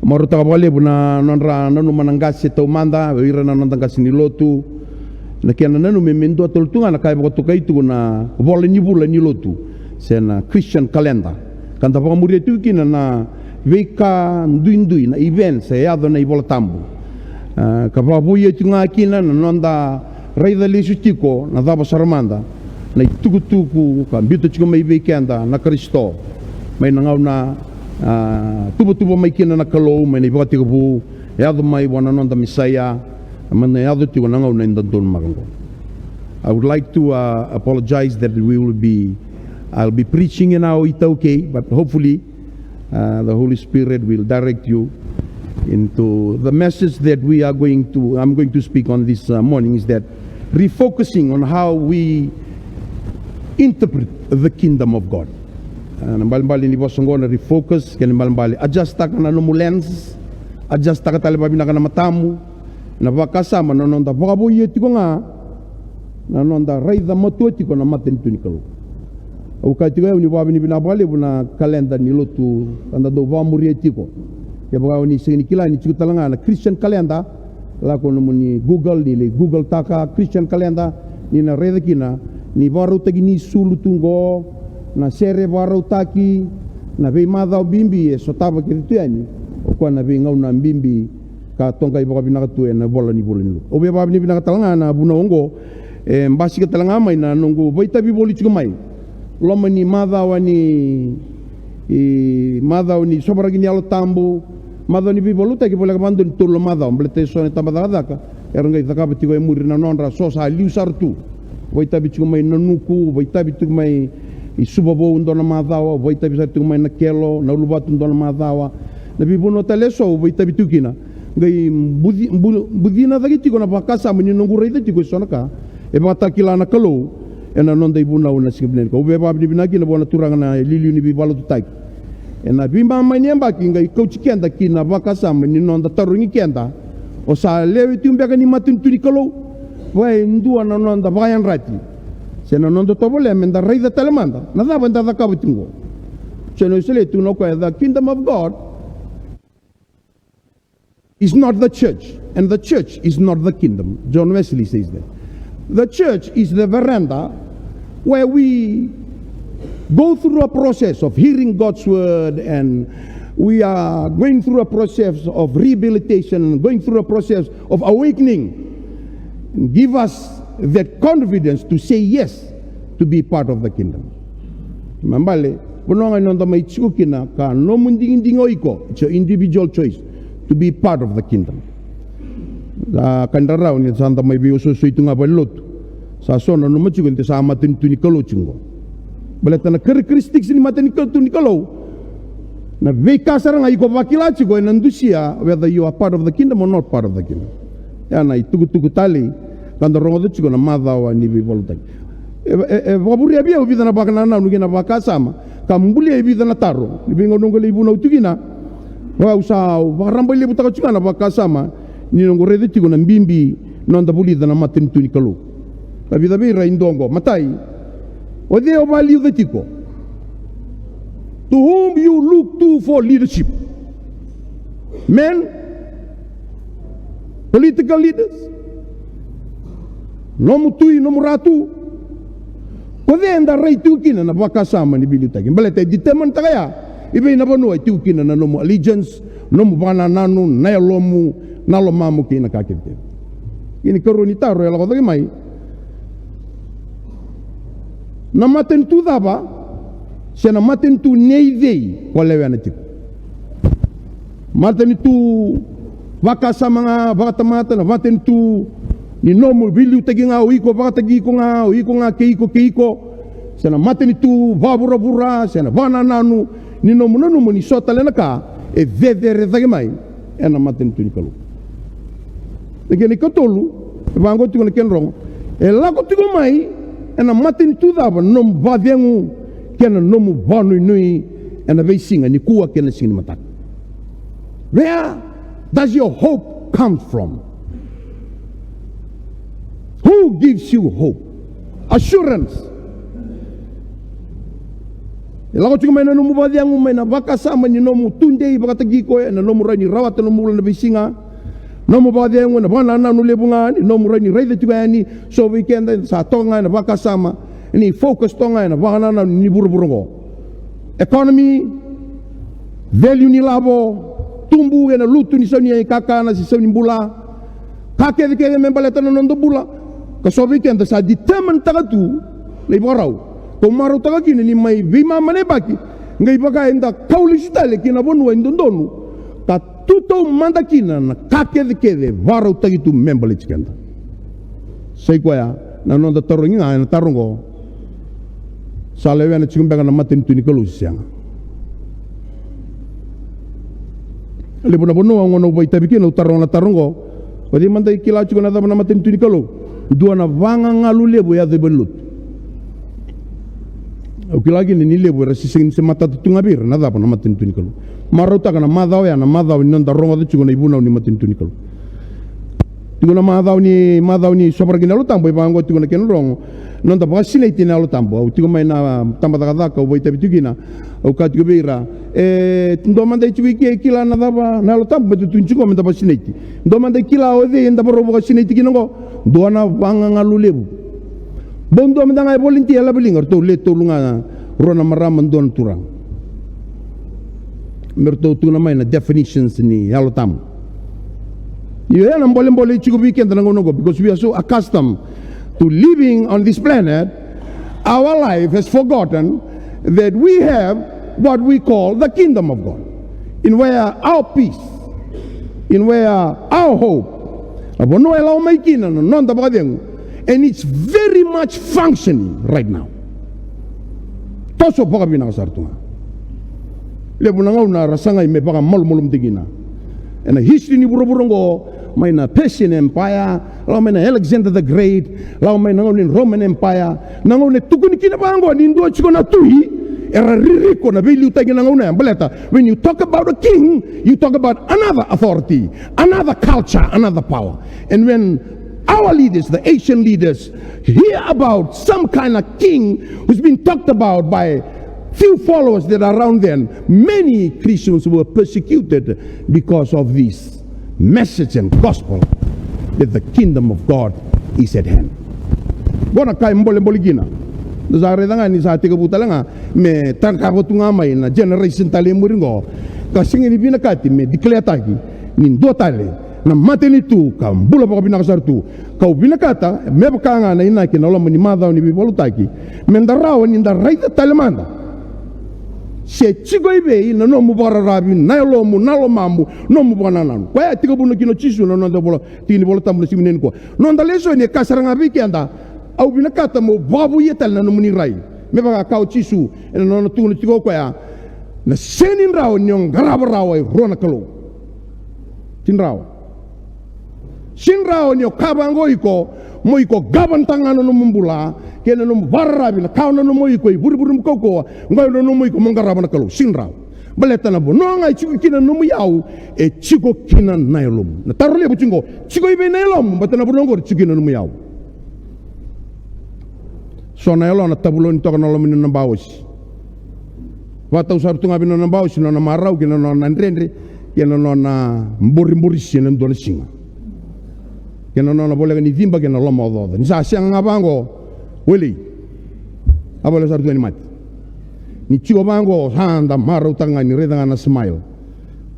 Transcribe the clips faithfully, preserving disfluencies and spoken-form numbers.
Marautaka vakalevu na nodra nanuma na qase taumada, o ira na noda qase ni lotu. Na kena nanumi me dua tale tu ga na ka e vakatokai tu na vola ni vula ni lotu, se na Christian calendar. Ka da vakamuria tiko kina na veika duidui, na events e yaco ena iVola Tabu. A, ka vakavouya tiko ga kina na noda raica lesu tiko na cava sara mada na itukutuku ka biuta tiko mai vei keda na Karisito. Mai na gauna, a, tuvatuva mai kina na Kalou, mai na ivakatekivu, e yaco mai vua na noda Mesaia, mai na yaco tiko na gauna eda donumaka oqo. I would like to, uh, apologize that we will be, I'll be preaching in our iTaukei, but hopefully, uh, the Holy Spirit will direct you into the message that we are going to, I'm going to speak on this, uh, morning, is that refocusing on how we interpret the kingdom of God. Uh, na balebale ni vosa oqo na refocus, kei na balebale adjust-taka na nomu lens, adjust-taka tale vakavinaka na matamu, na vakasama, na noda vakavouya tiko ga na noda raica matua tiko na matanitu ni Kalou. Au kaya tiko au ni vakavinavinaka vakalevu na kaleda ni lotu ka da dau vakamuria tiko. Kevaka o ni sega ni kila ni tiko tale ga na Christian calendar, lako nomuni Google, ni lai Google-taka Christian calendar, ni na raica kina ni vakarautaki ni sulu tu oqo, na sere vakarautaki, na veimacawa bibi e sotava kece tu yani, o koya na veigauna bibi ka toqai vakavinaka tu ena vola ni vula ni lotu. Au via vakavinavinaka tale ga na vunau oqo, e basika tale ga mai na noqu vakaitavi voli tiko mai loma ni macawa ni, i, macawa ni sovaraki ni Yalo Tabu, macawa ni veivakalotutaki, voleka vakadua ni tolu na macawa, baleta eso na tabacakacaka era qai cakava tiko e muri na nodra, so sa liu sara tu. Vakaitavi tiko mai Nanuku, vakaitavi tiko mai i Suva Vou dua na macawa, vakaitavi sara tiko mai Nakelo, Nauluvatu dua na macawa. Na veivanua tale eso au vakaitavi tiko kina, qai buci-, bu-, bucina cake tiko na vakasama ni noqu raica tiko eso na ka e vakatakila na Kalou ena noda ivunau na siga vinaka nikua. Au via vakavinavinaka kina vua na Turaga na iliuliu ni veivakalotutaki ena veimama ni yabaki, qai kauti keda ki na vakasama ni noda tarogi keda: O sa lewe tiko beka ni matanitu ni Kalou? Vaka e dua na noda vakayadrati se na noda tovolea meda raica tale mada na cava eda cakava tiko oqo. Joni Wesele e tukuna o koya, the kingdom of God is not the church, and the church is not the kingdom. John Wesley says that. The church is the veranda where we go through a process of hearing God's word, and we are going through a process of rehabilitation, going through a process of awakening. Give us that confidence to say yes to be part of the kingdom. Kena ibalebale, vanua ga ni noda mai tiko kina ka nomu digidigi o iko, it's your individual choice to be part of the kingdom. Sa ka ni rarawa ni sa da mai veiosooso tu ga vakalotu. Sa so na nanuma tiko ni da sa matanitu ni Kalou tiko oqo. Baleta na characteristics ni matanitu ni Kalou, na veika sara ga iko vakila tiko ena dusia whether you are part of the kingdom or not part of the kingdom. Ya na itukutuku talei ka da rogoca tiko na macawa ni veivakalotutaki. E, e, e vakavurea vei au e vica na vakanananu kei na vakasama ka bulia e vica na taro. Ni veigauna au qai lai vunau tu kina, au sa vakarabailevutaka tiko ga na vakasama ni noqu raica tiko na bibi ni noda vulica na matanitu ni Kalou. Na vica vei ira e dua oqo. Matai, o cei o vakaliuca tiko? To whom you look to for leadership? Men, political leaders, nomu tui, nomu ratu. Ko cei eda rai tiko kina na vakasama ni veiliutaki? Baleta e determine-taka ya i vei na vanua e tiko kina na nomu allegiance, nomu vakanananu, na yalomu, na lomamu kei na ka kece. Ia na ikarua ni taro e lako cake mai: Na matanitu cava se na matanitu nei cei ko lewena tiko? Matanitu vakasama ga vakatamata, na matanitu ni nomu veiliutaki ga, o iko vakataki iko ga, o iko ga kei iko kei iko, se na matanitu vakavuravura, se na vakanananu ni nomu nanuma ni so tale na ka e cecere cake mai ena matanitu ni Kalou. Na kena ikatolu, e vaqo tiko na kena rogo: E lako tiko mai ena matanitu cava na nomu vakacegu kei na nomu vakanuinui ena veisiga nikua kei na siga ni mataka? Where does your hope come from? Who gives you hope? Assurance. E lako tiko mai na nomu vakacegu mai na vakasama ni nomu tudei vakataki koya, na nomu rawa ni rawata nomu bula na veisiga. Nomu vakacegu na vakanananu levu ga ni nomu rawa ni raica tiko yani. So vei keda sa toka ga ena vakasama ni focus toka ga ena vakanananu ni vuravura oqo. Economy, value ni lavo, tubu ena lutu ni sau ni kakana se sau ni bula. Ka kecekece me baleta na noda bula. Ka so vei keda sa determine taka tu na ivakarau. Kau marautaka kina ni mai veimama na yabaki, qai vaka eda kau lesu tale ki na vanua e dodonu, ka tu taumada kina na ka kecekece e vakarautaki tu me baleti keda. Sa i koya na noda tarogi ga ena taro oqo. Sa lewena tiko beka na matanitu ni Kalou se sega? Levu na vanua au gona au vakaitavi kina, au taroga na taro oqo. O cei mada e kila tiko na cava na matanitu ni Kalou? Dua na vagagalu levu e yaco i valenilotu. Au kila kina ni levu era se sega ni se matata tu ga vei ira na cava na matanitu ni Kalou. Marautaka na macawa oya na macawa ni noda rogoca tiko na ivunau ni matanitu ni Kalou. Tiko na macawa ni, macawa ni sovaraki na Yalo Tabu, e vaqo tiko na kena rogo. Noda vakasinaiti na Yalo Tabu. Au tiko mai na tabacakacaka, au vakaitavi tiko kina. Au kaya tiko vei ira, e dua mada e tiko i ke e kila na cava na Yalo Tabu me da tu tiko me da vakasinaiti? Dua mada e kila o cei eda varau vakasinaiti kina oqo? Dua na vagagalu levu. Bau dua mada ga e volunteer, lava liga, ratou le tolu ga, rua na marama, dua na turaga. Me ratou tukuna mai na definitions ni Yalo Tabu. Io, ya na bolebole e tiko vei keda na gauna oqo, because we are so accustomed to living on this planet, our life has forgotten that we have what we call the kingdom of God, in where our peace, in where our hope, na vanua e lako mai kina na noda vakacegu, and it's very much functioning right now. Toso vakavinaka sara tu ga. Levu na gauna ra sagai me vakamalumalumutaki kina. Ena history ni vuravura oqo, mai na Persian Empire, lako mai na Alexander the Great, lako mai na gauna ni Roman Empire, na gauna e tukuni kina vaqo ni dua tiko na tui, era ririko na veiliutaki na gauna ya. Baleta, when you talk about a king, you talk about another authority, another culture, another power. And when our leaders, the Asian leaders, hear about some kind of king who's been talked about by few followers that are around them, many Christians were persecuted because of this message and gospel that the kingdom of God is at hand. Qo na ka e bolebole kina. Da sa raica ga ni sa tekivu tale ga me taqava tu ga mai na generation tale e muri qo, ka sega ni vinakati me declare-taki ni dua tale na matanitu ka bula vakavinaka sara tu. Kau vinakata me vaka ga na inaki na loma ni macawa ni veivakalotutaki, me da rawa ni da raica tale mada se tiko i vei na nomu vakararavi, na yalomu, na lomamu, nomu vakanananu. Koya e tekivuna kina o Jisu na noda vola, tiki ni Vola Tabu na siga nikua. Noda lesoni e kaya sara ga vei keda, au vinakata mo vakavouya tale na nomuni rai. Me vaka e kaya o Jisu ena nona tukuna tiko o koya, na sega ni rawa ni o qarava rawa e rua na kalou. Sega ni rawa. Sega ni rawa ni o kaya vaqo o iko, mo iko govern-taka ga na nomu bula kei na nomu vakararavi, na ka o nanuma o iko e vurevure mo kaukauwa, qo e nanuma o iko mo qarava na Kalou. Sega ni rawa. Baleta na vanua ga e tiko kina na nomu iyau, e tiko kina na yalomu. Na taro levu tiko qo, tiko i vei na yalomu, baleta na vanua qori e tiko kina na nomu iyau. So na yalo na tavuloni toka na loma ni nona baosi. Vakatau sara tu ga vei nona baosi, nona marau kei na nona dredre, kei na nona boriborisi ena dua na siga, kei na nona voleka ni ciba kei na lomaocaoca. Ni sa sega ga vaqo, welei, a voleka sara tu ga ni mate. Ni tiko vaqo, sa da marautaka ga ni raica ga na smile.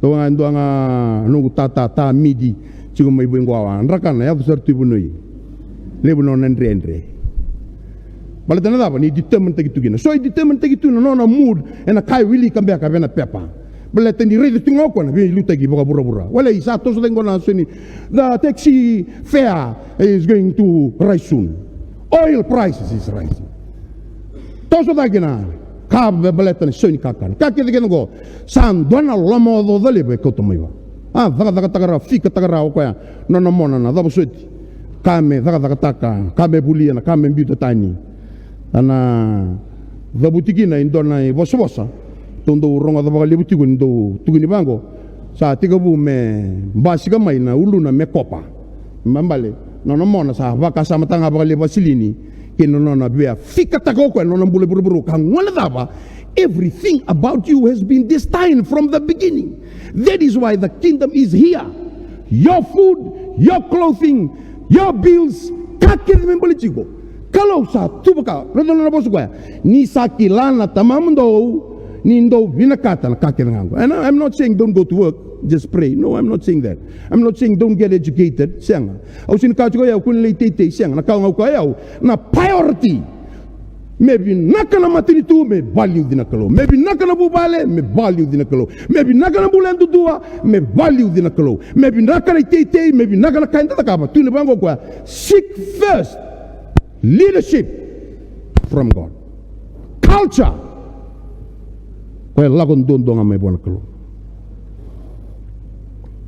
Tou ga e dua ga noqu tata, ta Midi, tiko mai vei qo, a drakana, yaco sara tu i vanua i. Levu na nona dredre. Baleta na cava? Ni determine-taki tu kina. So e determine-taki tu na nona mood ena ka e wilika beka vei na pepa. Baleta ni raica tu ga o koya na veiliutaki vakavuravura. Welei, sa toso cake qo na soni. The taxi fare is going to rise soon. Oil prices is rising. Toso cake na ka me baleta na sau ni kakana. Ka kece kece qo, sa dua na lomaocaoca levu e kauta mai vua. A cakacakataka rawa, fikataka rawa o koya nona mona na cava soti. Ka me cakacakataka, ka me volia, na ka me biuta tani. A na cavuti kina e dua na ivosavosa. Tou dau rogoca vakalevu tiko ni dau tukuni vaqo. Sa tekivu me basika mai na uluna me kopa. Me bale, nona mona sa vakasamataka ga vakalevu vasilini kei na nona via fikataka o koya na nona bula vuravura, ka gona cava Everything about you has been destined from the beginning. That is why the kingdom is here. Your food, your clothing, your bills, ka kece me baleti iko. Kalou sa tu vaka, raica na nona vosa o koya. Ni sa kila na tamamudou, ni dou vinakata na ka kece ga oqo. And I- I'm not saying don't go to work, just pray. No, I'm not saying that. I'm not saying don't get educated. Sega. Au sega ni kaya tiko o yau kua ni lai teitei. Sega. Na ka au kaya o yau, na priority. Me vinaka na matanitu, me vakaliuci na Kalou. Me vinaka na vuvale, me vakaliuci na Kalou. Me vinaka na bula yadudua, me vakaliuci na Kalou. Me vinaka na iteitei, me vinaka na ka eda cakava. Tukuna vaqo o koya, seek first leadership from God. Culture. Koya e lako duadua ga mai vua na Kalou.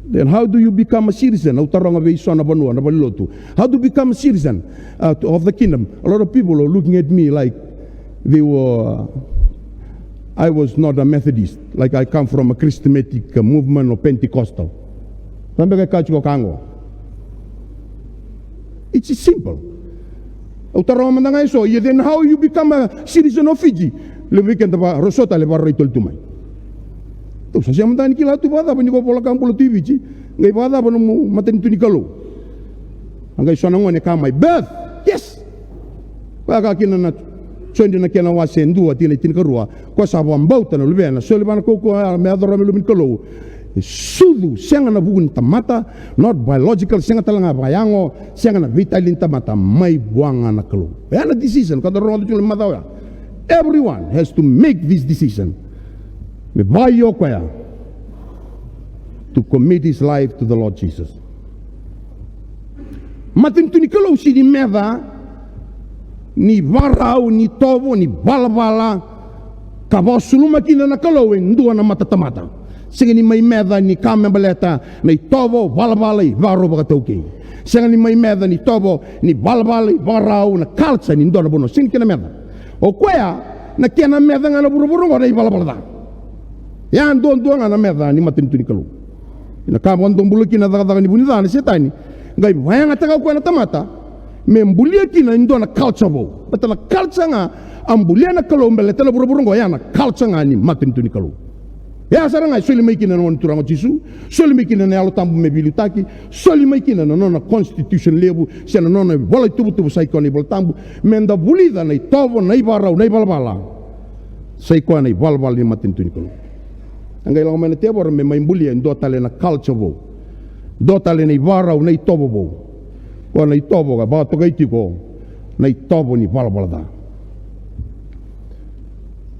Then how do you become a citizen? Au taroga vei so na vanua, na valenilotu. How do you become a citizen, uh, to- of the kingdom? A lot of people are looking at me like they were, I was not a Methodist, like I come from a charismatic, uh, movement or Pentecostal. Sa beka e kaya tiko ka oqo. It's simple. Au taroga mada ga e so, ia then how you become a citizen of Fiji? Levu vei keda va, rau so tale vararai tale tu mai. Au sa sega mada ni kila tu vakacava ni ko vola ka bula tu i Viti, qai vakacava nomu matanitu ni Kalou. A qai so na gone ka mai, birth, yes. Koya ka kina na Joni na kena wase e dua, tikina e tinikarua. Ko sa vakabauta na Luvena, soli vua na kaukauwa me yacova me luve ni Kalou. E sucu, sega na vuku ni tamata, not biological, sega tale ga vakayago, sega na veitali ni tamata, mai vua ga na Kalou. Oya na decision ka da rogoca tiko na macawa oya. Everyone has to make this decision. Me vakaio koya to commit his life to the Lord Jesus. Matanitu ni Kalou sega ni meca ni vakarau, ni tovo, ni valavala ka vakasuluma kina na Kalou e dua na matatamata. Sega ni mai meca ni ka me baleta na itovo, valavala, ivakarau vakataukei. Sega ni mai meca ni tovo, ni valavala, ivakarau, na culture ni dua na vanua. Sega ni kena meca. O koya na kena meca ga na vuravura oqo na ivalavala ca. Ya duadua ga na meca ni matanitu ni Kalou. Na ka vakadobula kina na cakacaka ni vu ni ca na Setani, qai vakayagataka o koya na tamata me bulia kina e dua na culture vou. Baleta na culture ga a bulia na Kalou baleta na vuravura oqo, ya na culture ga ni matanitu ni Kalou. Ya sara ga e soli mai kina na Gone Turaga o Jisu, soli mai kina na Yalo Tabu me veiliutaki, soli mai kina na nona constitution levu, se na nona ivola ituvatuva sa i koya na iVola Tabu, me da vulica na itovo, na ivakarau, na ivalavala. Sa i koya na ivalavala ni matanitu ni Kalou. A qai lako mai na tevoro me mai bulia e dua tale na culture vou. Dua tale na ivakarau, na itovo vou. Koya na itovo ka vakatokai tiko na itovo ni valavala ca.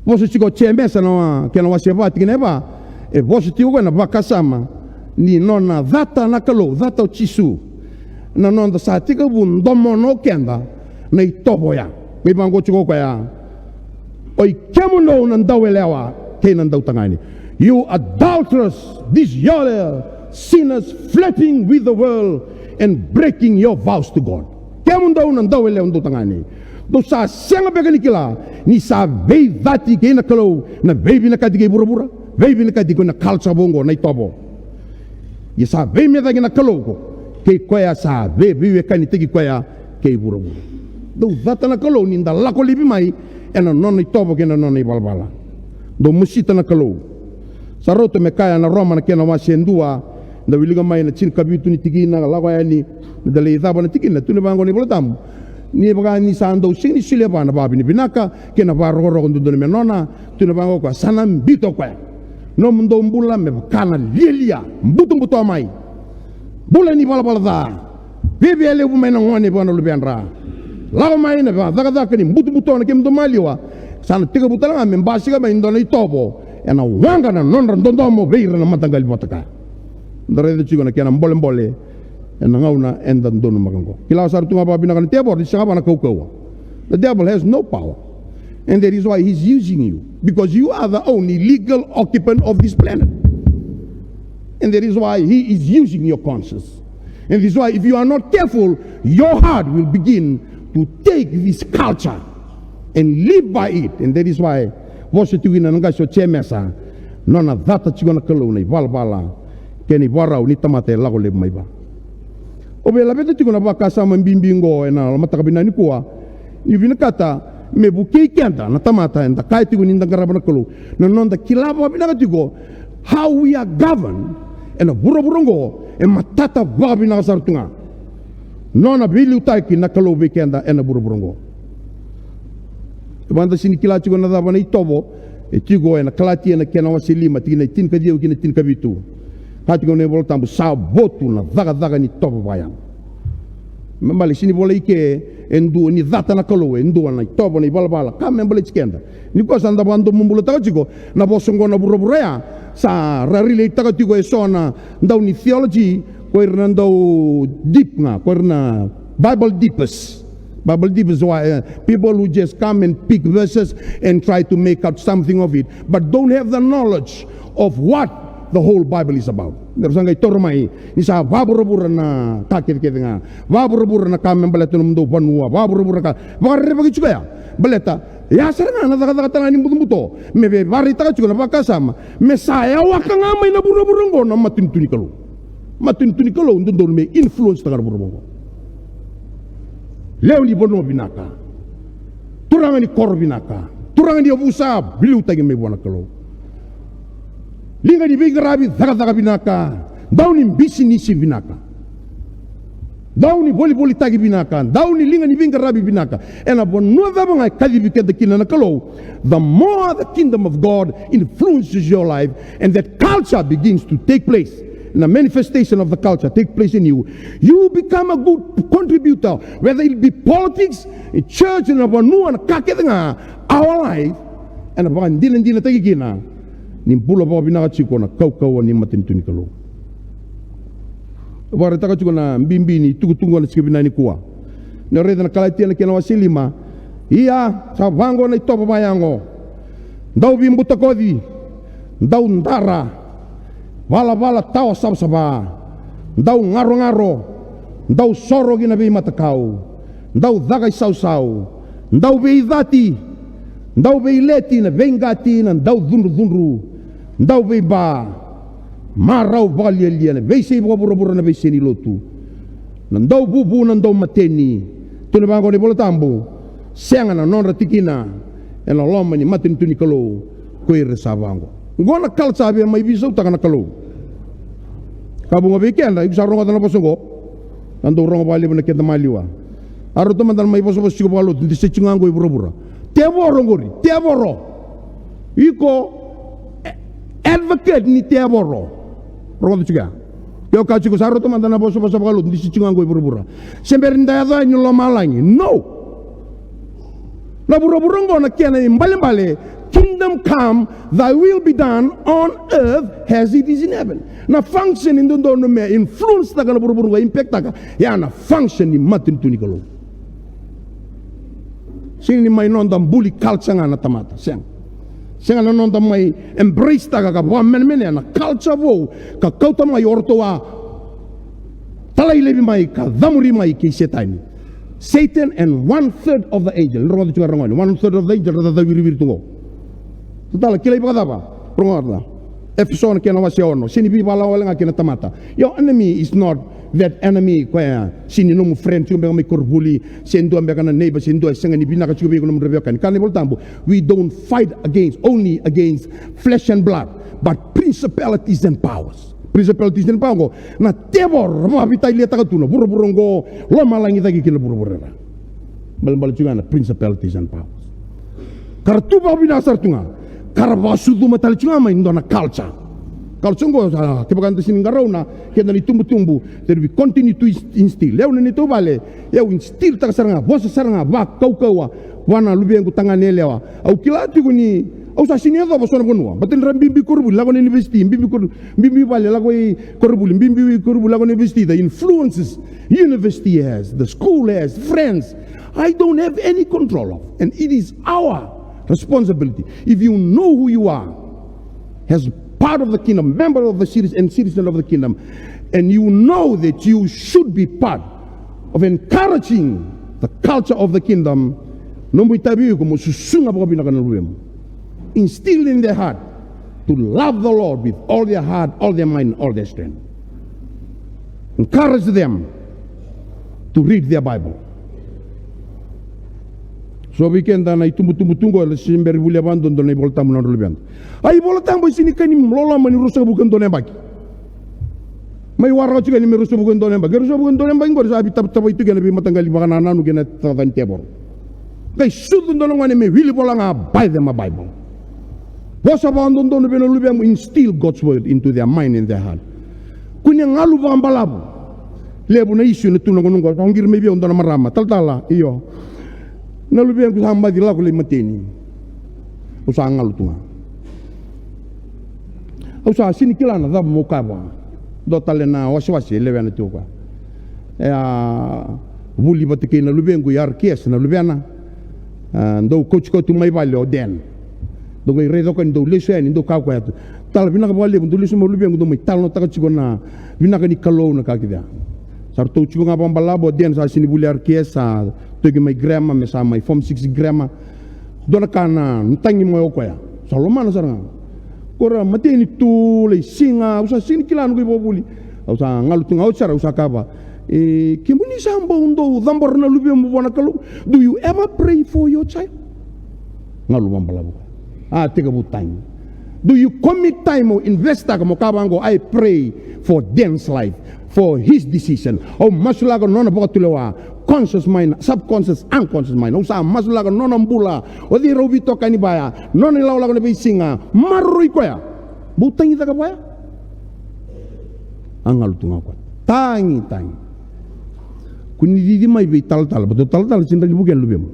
Vosa tiko o Jemesa na wa-, kena wase va tikina e va. E vosa tiko koya na vakasama ni nona cata na Kalou, cata o Jisu. Na noda sa tekivu domona o keda na itovo oya. Qai vaqo tiko o koya. Oi kemudou na dauyalewa kei na dautagane. You adulterous, disloyal sinners, flirting with the world and breaking your vows to God. Kemudou na dauyalewa, dautagane. Dou sa sega beka ni kila ni sa veicati kei na Kalou na veivinakati kei vuravura, veivinakati kei na culture vou oqo, na itovo. Ia sa veimecaki na Kalou ko, kei koya sa vei, veiwekanitaki koya kei vuravura. Dou cata na Kalou ni da lako laivi mai ena nona itovo kei na nona ivalavala. Dou mosita na Kalou. Sa rauta me kaya na Roma na kena wase e dua, da wilika mai na tinikavitu ni tikina, lako yani, me da lai cava na tikina, tukuna vaqo na iVola Tabu. Ni vaka ni sa dau sega ni solia vua na vakavinavinaka kei na vakarokoroko dodonu me nona, tukuna vaqo o koya, sa na biuta o koya. Nomudou bula me vaka na lialia, butobuto mai. Bula ni valavala ca. Viavia levu mai na gone vua na luvedra. Lako mai na vakacakacaka ni butobuto na kemudou maliwa. Sa na tekivu tale ga me basika mai e dua na itovo ena waqa na nodra dodomo vei ira na mataqali vata kaya. Da raica tiko na kena bolebole ena gauna eda donumaka oqo. Kila sara tu ga vakavinaka na tevoro ni sega vua na kaukauwa. The devil has no power. And that is why he's using you. Because you are the only legal occupant of this planet. And that is why he is using your conscience. And that is why if you are not careful, your heart will begin to take this culture and live by it. And that is why vosa tiko kina na qase o Jemesa, nona cata tiko na Kalou na ivalavala kei na ivakarau ni tamata e lako levu mai vua. O veilaveta tiko na vakasama bibi oqo ena mataka vinaka nikua. Ni vinakata Me vukei keda na tamata eda kaya tiko ni da qarava na Kalou, na noda kila vakavinaka tiko how we are governed ena vuravura oqo, e matata vakavinaka sara tu ga. Nona veiliutaki na Kalou vei keda ena vuravura oqo. Vada sini kila tiko na cava na itovo e tiko ena Kalatia na kena wase lima, tikina e tinikaciwa ki na tinikavitu. Ka tiko na iVola Tabu, sa votu na cakacaka ni tovo vakayago. Me bale sini volai ke e dua ni cata na Kalou e dua na itovo, na ivalavala ka me baleti keda. Ni koya sa da vakadomobulataka tiko na vosa oqo na vuravura ya, sa ra relate-taka tiko e so na dau ni theology, ko ira na dau deep ga, ko ira na Bible deepers. Bible deepers, why, uh, people who just come and pick verses and try to make out something of it, but don't have the knowledge of what the whole Bible is about. Ni ra sa qai taura mai ni sa vakavuravura na ka kecekece ga, vakavuravura na ka me baleta nomudou vanua, vakavuravura na ka, vakarerevaki tiko ya. Baleta ya sara ga na cakacaka tale ga ni butobuto me veivakaraitaka tiko na vakasama me sa yawaka ga mai na vuravura oqo na matanitu ni Kalou. Matanitu ni Kalou dodonu me influence-taka na vuravura oqo. Lewe ni vanua vinaka, turaga ni koro vinaka, turaga ni yavusa veiliutaki mai vua na Kalou. Liga ni veiqaravi cakacaka vinaka, dau ni bisinisi vinaka, dau ni volivolitaki vinaka, dau ni liga ni veiqaravi vinaka. Ena vanua cava ga e kacivi keda kina na Kalou, the more the kingdom of God influences your life and that culture begins to take place, na manifestation of the culture take place in you, you become a good contributor, whether it be politics, church, na vanua, na ka kece ga, our life, ena vakadinadinataki kina ni bula vakavinaka tiko na kaukauwa ni matanitu ni Kalou. Vakaraitaka tiko na bibi ni tukutuku na siga vinaka nikua. Ni raica na Kalatia na kena wase lima. Ia, sa vaqo na itovo vakayago: dau veibutakoci, dau dara, valavala tawa savasava, dau garogaro, dau soro ki na veimatakau, dau caka isausau, dau veicati, dau veileti na veiqati, na dau cudrucudru, dau veiba, marau vakalialia, na veisei vakavuravura, na veisei ni lotu, na dau vuvu, na dau mateni. Tukuna vaqo na iVola Tabu, sega na nodra tikina ena loma ni matanitu ni Kalou ko ira sa vaqo. Oqo na culture a via mai veisautaka na Kalou. Ka vuqa vei keda iko sa rogoca na vosa oqo. Na dau rogo vakalevu na keda maliwa. A rauta mada na mai vosavosa tiko vakalotu, de sa tiko ga oqo i vuravura. Tevoro oqori, tevoro. Iko, e, advocate ni tevoro. Rogoca tiko ya. Io, ka tiko sa rauta mada na vosavosa vakalotu, de sa tiko ga oqo i vuravura. Se bera ni da yaco yani lomalagi. No. Na vuravura oqo na kena ibalebale, kingdom come, thy will be done on earth as it is in heaven. Na function e dodonu me influence-taka na vuravura oqo, impact-taka, ya na function ni matanitu ni Kalou. Sega ni mai noda bully culture ga na tamata, sega. Sega na noda mai embrace-taka ka vakamenemenea na culture vou ka kauta mai o ratou a talai laivi mai ka camuri mai kei Setani. Satan and one third of the angel. Rogoca tiko ga, rogoca, one third of the angel ra cacau wiriviri tu qo. Sa tala kilai vakacava? Rogoca. Efeso na kena wase ono. Sega ni veivala wale ga kei na tamata. Your enemy is not that enemy koya sega ni nomu friend tiko beka mai koronivuli, se dua beka na neighbor, se dua e sega ni vinaka tiko vei iko na nomudra veiwekani. Kaya na iVola Tabu, we don't fight against, only against flesh and blood, but principalities and powers. Principalities and powers oqo na tevoro ra vakavitailiataka tu na vuravura oqo, lomalagi cake kina vuravura. Balebale tiko ga na principalities and powers. Ka ra tu vakavinaka sara tu ga, ka ra vakasucuma tale tiko ga mai dua na culture. Culture oqo, a, kevaka da sega ni qarauna, keda na itubutubu, that we continue to inst-, instill. Au na neitou vale, au instill-taka sara ga, vosa sara ga, vakaukauwa vua na luvequ tagane yalewa. Au kila tiko ni au sa sega ni yacova so na vanua. Baleta ni ra bibi koronivuli, lako na university, bibi kor-, bibi vale, lako i koronivuli, bibi koronivuli, lako na university. The influences university has, the school has, friends, I don't have any control of. And it is our responsibility. If you know who you are, as part of the kingdom, member of the citizen and citizen of the kingdom, and you know that you should be part of encouraging the culture of the kingdom, nomu itavi iko mo susuga vakavinaka na luvemu. Instill in their heart to love the Lord with all their heart, all their mind, all their strength. Encourage them to read their Bible. So vei keda na itubutubu tu qo, era se bera ni volia vakadodonu na iVolatabu na nodra luveda. A iVolatabu e sega ni ka ni loloma ni ruasagavulu ka dua na yabaki. Mai waraka tiko yani me ruasagavulu ka dua na yabaki. Ruasagavulu ka dua na yabaki qori sa veitavatavataki tu kei na veimataqali vakanananu kei na cakacaka ni tevoro. Qai sucu dua na gone me wili vola ga, buy them a Bible. Vosa vakadodonu vei na luvemu, instill God's word into their mind and their heart. Kua ni galu vakabalavu. Levu na issue na tu na gauna qo, sa qiri mai vei au dua na marama, talatala, io. Na luvequ sa baci lako lai mateni. Au sa galu tu ga. Au sa sega ni kila na cava meu kaya vua. Dua tale na wasewase e lewena tiko o koya. E a vuli vata kei na luvequ i R K S na luvena. A, dau kauti koya tu mai vale o Dan. Dau qai raica o koya ni dau lesu yani, dau kaya o koya tu, "Tala, vinaka vakalevu, dau lesu mai o luvequ, dau mai talanoataka tiko na vinaka ni Kalou, na ka kece ya." Sa ratou tiko ga vakabalavu, o Dan sa sega ni vuli R K S, sa toki mai grammar, me sa mai form six grammar. Dua na ka na tagi mai o koya. Sa lomana sara ga. Ko ra mateni tu, lai siga, au sa sega ni kila na noqu ivakavuvuli. Au sa galu tu ga, oti sara, au sa kaya vua, "E, kemuni sa bau dau cabora na luvemu vua na Kalou. Do you ever pray for your child?" Galu vakabalavu. A, tekivu tagi. Do you commit time or invest taka mo kaya vaqo, "I pray for Dan's life, for his decision"? Au masulaka nona vakatulewa, conscious mind, subconscious, unconscious mind. Au sa masulaka nona bula, o cei rau veitokani vaya, nona ilakolako na veisiga, maroroi koya. Bau tagi caka vaya. A galu tu ga o koya. Tagi, tagi. Kua ni cici mai vei talatala, baleta o talatala sega ni rawa ni vukea na luvemu.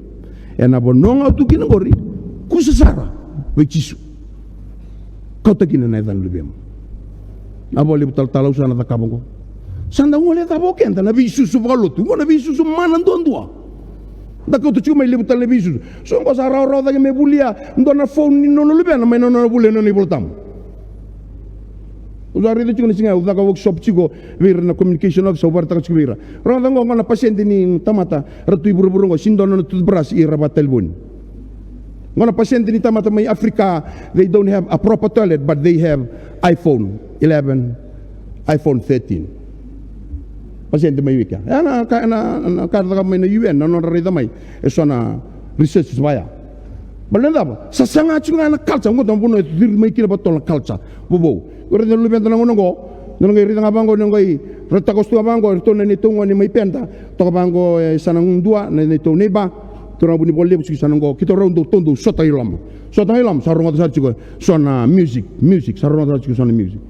Ena vanua ga o tu kina qori, kusa sara vei Jisu. Kauta kina na yaca ni luvemu. A vakalevu talatala, au sa na cakava oqo. Sa da gole cava o keda na veisusu vakalotu, oqo na veisusu mana duadua. Da kauta tiko mai levu tale na veisusu. So oqo sa rawarawa cake me volia dua na phone ni nona luvena mai na nona volia na nona iVolatabu. Au sa raica tiko na siga au caka workshop tiko vei ira na communication officer, au vakaraitaka tiko vei ira. Rogoca oqo, oqo na pasede ni tamata ra tu i vuravura oqo, sega ni dua na nona toothbrush, ira vakatalevoni. Oqo na pasede ni tamata mai Africa, they don't have a proper toilet, but they have iPhone eleven, iPhone thirteen. Pasede mai wika. E na ka, na, na ka ra cakava mai na U N, na nodra raica mai e so na research vaya. Baleta na cava? Sa saga tiko ga na culture, oqo na vanua e ciri mai kina vakatotolo na culture vovou. Ko raica na luveda na gauna oqo, na qai raica ga vaqo, na qai raitaka tu ga vaqo, eratou na neitou gone mai Peda, toka vaqo e sa na gudua na neitou neighbor, turaga vunivakalevu tiko sa na oqo, keitou rau dau, tou dau sota i loma. Sota i loma, sa rogoca sara tiko so na music, music, sa rogoca sara tiko so na music.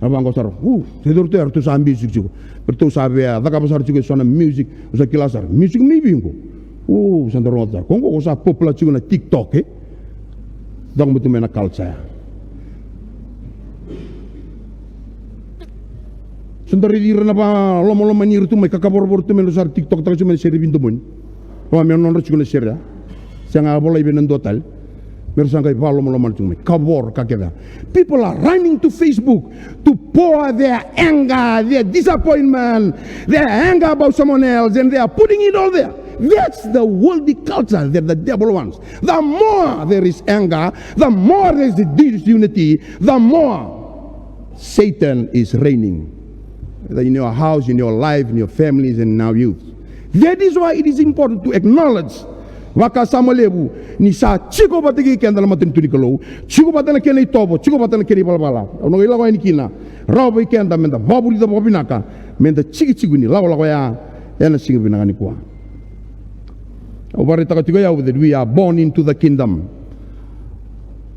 Na vaqo sara, u, se dou ratou, eratou sa music tiko. Eratou sa via cakava sara tiko so na music, sa kila sara. Music mai vei qo? U, sa dau rogoca sara. Ko oqo, ko sa popular tiko na TikTok, e? Caka mai tu mai na culture ya. Sa da raici ira na vakalomalomani ira tu mai, ka kavoravora tu mai, ra sa ra TikTok taka tu mai na sere veidomoni. Vaka me nodra tiko na sere ya. Sega a volai vei na dua tale. Me ra sa qai vakalomalomani tu mai. Kavoro ka kece ya. People are running to Facebook to pour their anger, their disappointment, their anger about someone else, and they are putting it all there. That's the worldly culture that the devil wants. The more there is anger, the more there is disunity, the more Satan is reigning. Whether in your house, in your life, in your families, and in our youth. That is why it is important to acknowledge, vakasama levu, ni sa tiko vata kei keda na matanitu ni Kalou, tiko vata na kena itovo, tiko vata na kena ivalavala. Au na qai lako yani kina, rawa vei keda me da vakavulica vakavinaka, me da tikitiki ni lakolako ya ena siga vinaka nikua. Au vakaraitaka tiko o yau that we are born into the kingdom.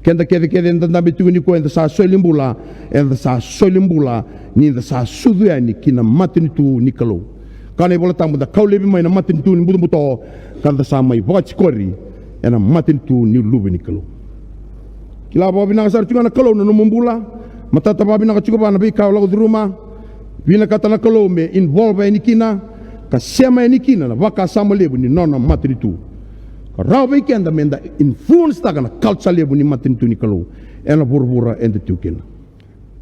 Keda kece kece eda dabe tiko nikua, eda sa soli bula, eda sa soli bula ni da sa sucu yani ki na matanitu ni Kalou. Ka na iVolatabu, da kau laivi mai na matanitu ni butobuto, ka da sa mai vakatikori ena matanitu ni Luve ni Kalou. Kila vakavinaka sara tiko ga na Kalou na nomu bula, matata vakavinaka tiko vua na veika o lako curuma, vinakata na Kalou me involve yani kina, ka sema yani kina na vakasama levu ni nona matanitu. Ka rawa vei keda me da influence taka na culture levu ni matanitu ni Kalou ena vuravura eda tiko kina.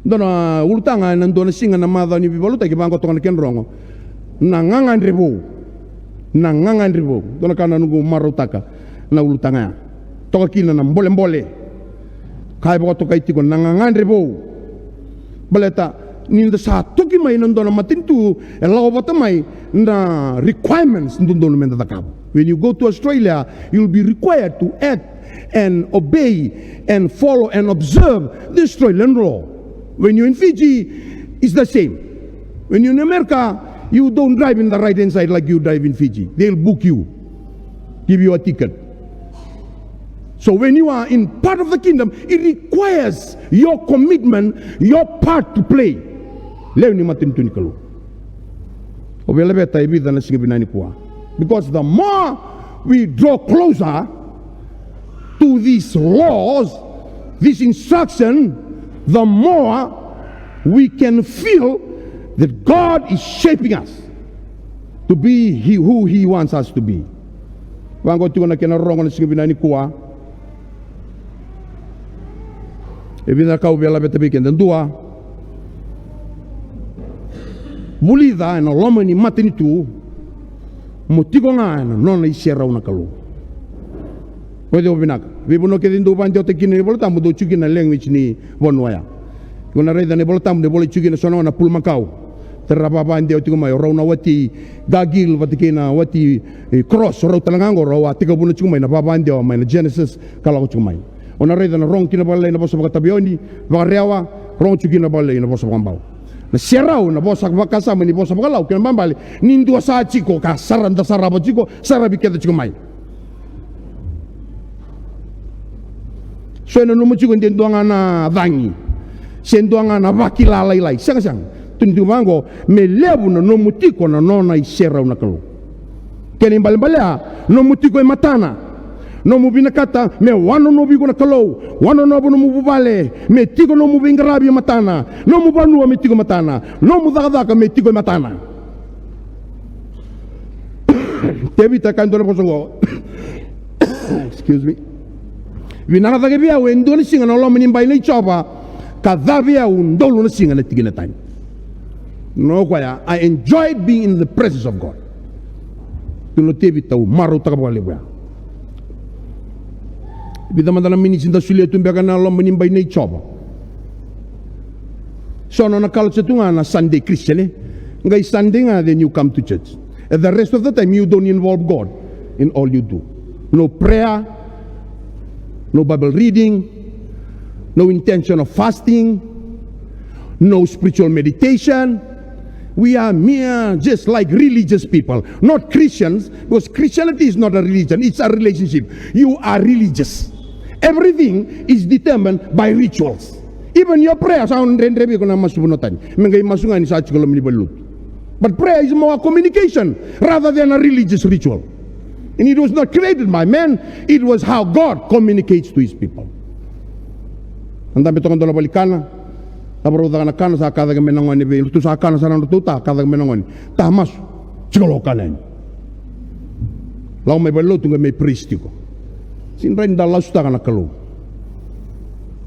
Dua na ulutaga ena dua na siga na macawa ni veivakalotutaki, vaqo toka na kena rogo. Na gagadre vou. Na gagadre vou. Dua na ka na noqu marautaka na ulutaga ya. Toka kina na bolebole. Ka e vakatokai tiko na gagadre vou. Baleta ni da sa toki mai na dua na matanitu, e lako vata mai na requirements dodonu me da cakava. When you go to Australia, you'll be required to act and obey and follow and observe the Australian law. When you're in Fiji, it's the same. When you're in America, you don't drive in the right hand side like you drive in Fiji. They'll book you, give you a ticket. So when you are in part of the kingdom, it requires your commitment, your part to play. Lewe ni matanitu ni Kalou. O via laveta e vica na siga vinaka nikua. Because the more we draw closer to these laws, this instruction, the more we can feel that God is shaping us to be he, who He wants us to be. Vaqo tiko na kena rorogo na siga vinaka nikua. E vica na ka au via laveta vei keda. Dua, vulica ena loma ni matanitu mo tiko ga ena nona iserau na Kalou. Raica vinaka, veivanua kece dou vakadewataki kina na iVolatabu, dou tiko kina na language ni vanua ya. Iko na raica na iVolatabu, na ivola tiko kina so na gauna na pulumakau. Tara vavadewa tiko mai, o rau na wati gagil vata kei na wati, e, cross, o rau tale ga oqo rau a tekivuna tiko mai na vavadewa mai na Genesis ka lako tiko mai. O na raica na rogo kina vakalailai na vosa vakataveoni, vakarewa, rogo tiko kina vakalailai na vosa vakabau. Na serau, na vosa vakasama ni vosa vakalau, kena ibalebale ni dua sa tiko ka sara, da sarava tiko, saravi keda tiko mai. So e nanuma tiko de dua ga na cagi, se dua ga na vakila lailai. Sega, sega. Tukuni tiko vaqo, me levu na nomu tiko na nona iserau na Kalou. Kena ibalebale ya, nomu tiko e matana. Nomu vinakata me wanonovi iko na Kalou, wanonova nomu vuvale, me tiko nomu veiqaravi e matana, nomu vanua me tiko e matana, nomu cakacaka me tiko e matana. Tevita e kaya e dua na vosa oqo. Excuse me. Vinaka cake vei au e dua na siga na loma ni bai nei Jiova, ka ca vei au udolu na siga na tikina tani. Na o koya, I enjoyed being in the presence of God. Tukuna o Tevita, au marautaka vakalevu ya. Vica mada na miniti da solia tu beka na loma ni bai nei Jiova. So na nona culture tu ga na Sunday Christian, e? Qai Sunday ga then you come to church. And the rest of the time you don't involve God in all you do. No prayer, no Bible reading, no intention of fasting, no spiritual meditation. We are mere, just like religious people, not Christians, because Christianity is not a religion, it's a relationship. You are religious. Everything is determined by rituals. Even your prayer, sa dredre vei iko na masu vanua tani. Me qai masu ga ni sa tiko loma ni valenilotu. But prayer is more a communication rather than a religious ritual. And it was not created by man, it was how God communicates to his people. Na dabe toka dua na vale ni kana, sa varau caka na kana, sa ka cake mai na gone vei ratou, sa kana sara na nodratou ta, ka cake mai na gone. Ta masu, tiko lo kana yani. Lako mai valenilotu qai mai praise tiko. Sega ni rawa ni da lasutaka na Kalou.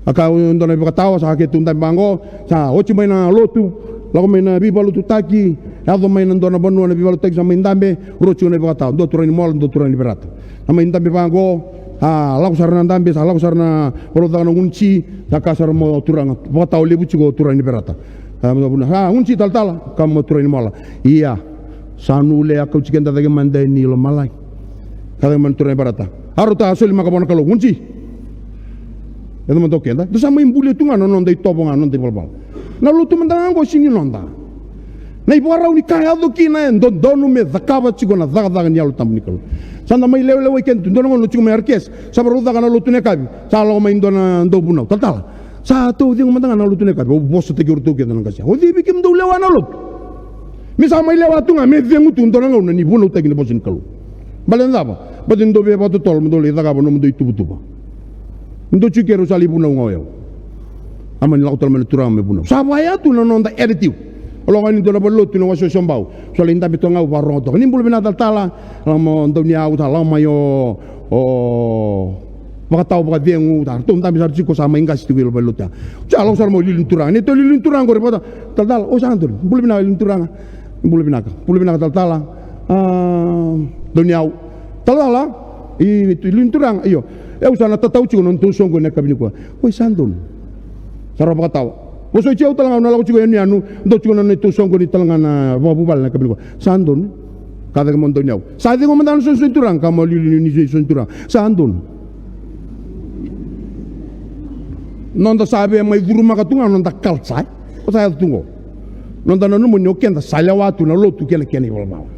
A ka e dua na ivakatawa, sa keitou dabe vaqo, sa oti mai na lotu, lako mai na veivakalotutaki, yaco mai na dua na vanua na veivakalotutaki, sa mai dabe, rau tiko na ivakatawa, dua turaga ni mola, dua turaga ni verata. Sa mai dabe vaqo, sa lako sara na dabe, sa lako sara na, varau caka na gunu ti, sa kaya sara mai o turaga, vakatawa levu tiko o turaga ni verata. Sa mai vuna, sa gunu ti talatala, kaya mai o turaga ni mola. Ia, sa nule a kauti keda cake mada yani lomalagi. Kaya cake mai na turaga ni verata. A rauta, a soli maka vua na Kalou, gunu ti. Yaco mada o keda. Da sa mai bulia tu ga na noda itovo ga, noda ivalavala. Na lotu mada ga oqo sega ni noda. Na ivakarau ni ka e yaco kina e dodonu me cakava tiko na cakacaka ni Yalo Tabu ni Kalou. Sa da mai lewelewai keda tu, dua na gauna au tiko mai R K S, sa varau caka na lotu na yakavi, sa lako mai dua na dauvunau. Talatala, sa tou cegu mada ga na lotu na yakavi. Au vosataki iratou kece na qase. O cei vei kemudou lewa na lotu? Me sa mai lewa tu ga, me cegu tu, dua na gauna ni vunautaki na vosa ni Kalou. Baleta na cava? Baleta ni dou via vakatotolo, mo dou lai cakava nomudou ituvatuva. Ni dou tiko kei rau sa lai vunau ga o yau. A mani lako tale mai na turaga me vunau. Sa vaya tu na noda attitude. Au lako yani dua na valenilotu na wasewase o Bau. Sa lai dabe toka ga, au vakarorogo toka. Ni bula vinaka talatala, lako mai o dauniyau, sa lako mai o, o vakatawa vakacegu, sa ratou dabe sara tiko, sa mai qase tiko i valenilotu ya. Sa lako sara mai o liuliu ni turaga. Ni tou liuliu ni turaga qori, vakatawa, talatala, o sa donu. Bula vinaka liuliu ni turaga. Bula vinaka. Bula vinaka talatala. A, dauniyau. Talatala, i, i liuliu ni turaga, io. Au sa na tatau tiko na nodatou soqoni na yakavi nikua. Oi, sa donu. Sa rau vakatawa. Vosoti au tale ga, au na lako tiko yanuyanu, dau tiko na neitou soqoni tale ga na vakavuvale na yakavi nikua. Sa donu. Ka cake mo donu yau. Sa cegu mada na sosogi turaga, ka mo liuliu ni sosogi turaga. Sa donu. Noda sa via mai curumaka tu ga noda culture, e? O sa yaco tu qo. Noda nanuma ni o keda sa lewa tu na lotu kei na kena ivalavala.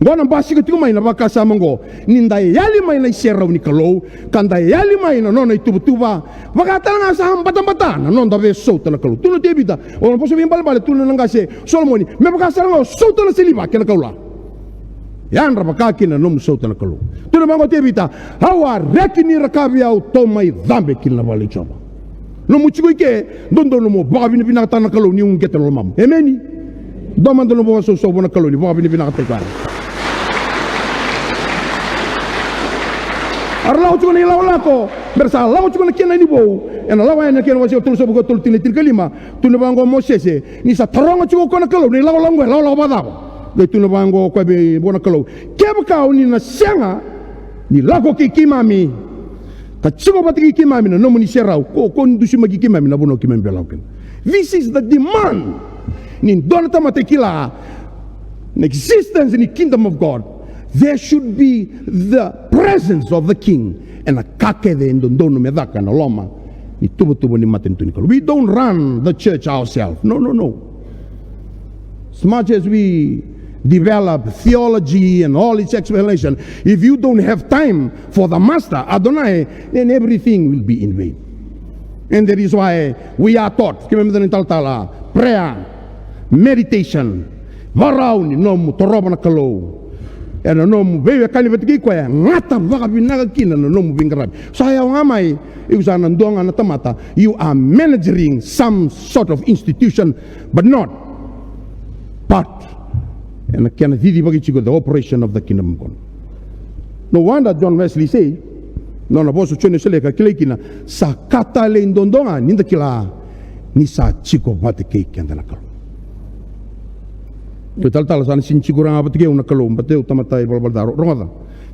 Qo na basika tiko mai na vakasama qo, ni da yali mai na iserau ni Kalou, ka da yali mai na nona ituvatuva, vaka tale ga sa batabata na noda veisauta na Kalou. Tukuna o Tevita, o na vosa veibalebale, tukuna na qase Solomoni, me vaka sara ga o sauta na siliva kei na kaula. Yadra vaka kina na nomu sauta na Kalou. Tukuna vaqo o Tevita, au a reki ni ra kaya vei au, tou mai cabe ki na vale i Jiova. Nomu tiko i ke, dodonu mo vakavinavinakataka na Kalou ni uqeta na lomamu. Emeni. Dua mada na vakasausau vua na Kalou ni vakavinavinakataki koya. A ra lako tiko na ilakolako, me ra sa lako tiko na Kenani vou, ena Lako Yani na kena wase tolusagavulu ka tolu, tikina tinikalima, tukuna vaqo o Mosese, ni sa taroga tiko o koya na Kalou, na ilakolako qo e lakolako vakacava? Qai tukuna vaqo o koya vei, vua na Kalou, kevaka o ni na sega ni lako kei keimami, ka tiko vata kei keimami na nomuni serau, ko, ko ni dusimaki keimami na vanua keimami via lako kina. This is the demand. Ni dua na tamata e kila na existence ni kingdom of God, there should be the presence of the king. Ena ka kece e dodonu me caka ena loma ni tuvatuva ni matanitu ni Kalou. We don't run the church ourselves. No, no, no. As much as we develop theology and all its explanation, if you don't have time for the master, Adonai, then everything will be in vain. And that is why we are taught, keimami dau talatala, prayer, meditation, vakarau ni nomu torova na Kalou. Ena nomu veiwekani vata kei koya, gata vakavinaka kina na nomu veiqaravi. Sa yawa ga mai, iko sa na dua ga na tamata, you are managing some sort of institution, but not part ena kena cicivaki tiko the operation of the kingdom of God. No wonder John Wesley say, nona vosa o Joni Wesele ka kilai kina, sa ka talei duadua ga ni da kila ni sa tiko vata kei keda na Kalou. Io, talatala, sa na sega ni tiko sara ga vata kei au na Kalou, baleta au tamata ivalavala ca. Rogoca.